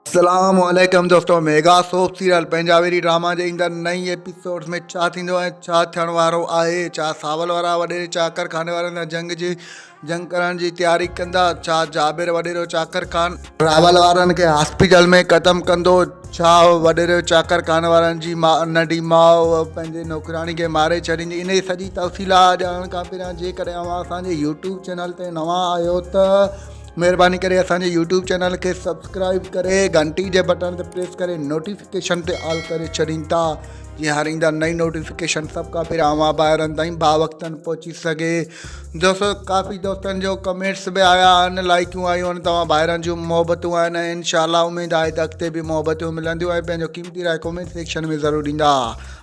اسلام عليڪم دوستو ميگا سوپ سيريل پنهنجا ويري ڊراما جي ايندڙ نئين ايپيسوڊ ۾ ڇا ٿيندو ۽ ڇا ٿيڻ وارو آهي ڇا ساول وارا وڏيري چاڪر خان وارن سان جنگ جي جنگ ڪرڻ جي تياري ڪندا ڇا جابر وڏيرو چاڪر خان راول وارن کي هاسپيٽل ۾ قدم ڪندو ڇا وڏيرو چاڪر خان وارن جي ماء ننڍي ماء پنهنجي نوڪرياڻي کي ماري ڇڏيندي انهي سڄي تفصيلات ڄاڻڻ کان پهريان جيڪڏهن اوهان اسان جي يوٽيوب چينل تي نوان آهيو ته مهرباني ڪري اسان جي يوٽيوب چينل کي سبسڪرائب ڪري گهنٽي جي بٽڻ تي پريس ڪري نوٽيفڪيشن تي آل ڪري ڇڏين ٿا جيئن هر ايندڙ نئين نوٽيفڪيشن سڀ کان پهريان اوهان ڀائرن تائين با وقتن پهچي سگهي. دوستو ڪافي دوستن جو ڪمينٽس به آيا آهن لائڪيون آيون آهن توهان ڀائرن جون محبتون آهن ۽ انشاء الله اميد آهي ته اڳتي به محبتون ملنديون ۽ پنهنجو قيمتي راء ڪمينٽ سيڪشن ۾ ضرور ڏيندا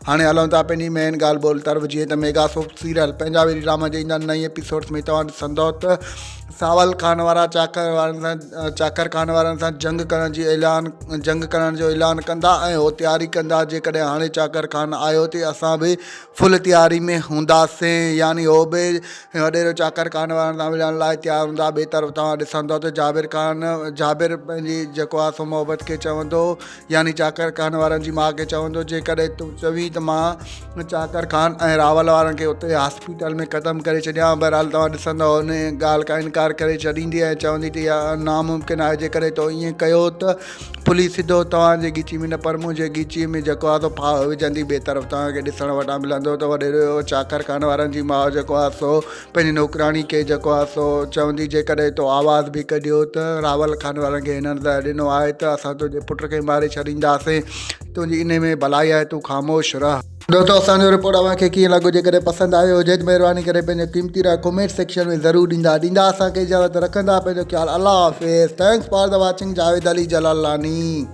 هاڻي هلون ٿا پنهنجي مين ڳالهه ٻولهه طرف جيئن ته ميگا سوپ سيريل پنهنجا ويري ڊراما جي ايندڙ نئين ايپيسوڊس ۾ توهان ڏسندو ته ساول خان وارا چاڪر وارن سان چاڪر خان وارن سان جنگ ڪرڻ جي اعلان جنگ ڪرڻ جو اعلان ڪندا ۽ هو تياري ڪندا جيڪڏهن هاڻي چاڪر خان آيو تي اسان به فل تياري ۾ هونداسين يعني هو به وڏيرو چاڪر خان وارن سان وڙهڻ لاء تيار هوندا ٻئي طرف توهان ڏسندو ته جابر خان جابر پنهنجي جيڪو آهي سو محبت کي چوندو يعني چاڪر خان وارن جي ماء کي چوندو جيڪڏهن تون چوين ته مان چاڪر خان ۽ راول وارن کي اتي هاسپيٽل ۾ ختم ڪري ڇڏيان. بهرحال توهان ڏسندؤ ان ڳالهه کان انڪار ڪري ڇڏيندي ۽ چوندي ته اها ناممڪن آهي جيڪڏهن تو ائين ڪيو ته پوليس سڌو توهان جي ڳچي ۾ نه پر منهنجي ڳچيء ۾ جيڪو آهي سو ڦاهو وجهندي. ٻئي طرف توهان کي ڏسڻ وٽان ملندو ته وڏيرو چاڪر خان وارن جي ماء جيڪو آهي سو پنهنجي نوڪراڻي کي جيڪو آهي سو چوندي جيڪڏهن تو آواز به ڪڍيو ته راول خان وارن کي هنن زهر ڏنو آهي ته اسان تنهنجي پٽ کي ماري ڇڏينداسين تنهنجي انهي ۾ ڀلائي آهي تون خاموش رهه. دوستو اسان جو رپورٽ اوهان کي ڪيئن لڳو جيڪڏهن پسند آيو هجي ته مهرباني ڪري پنهنجو قيمتي راء ڪمينٽ سيڪشن ۾ ضرور ڏيندا ڏيندا اسان کي اجازت رکندا پنهنجو خيال الله حافظ thanks for the watching Javed Ali Jalalani.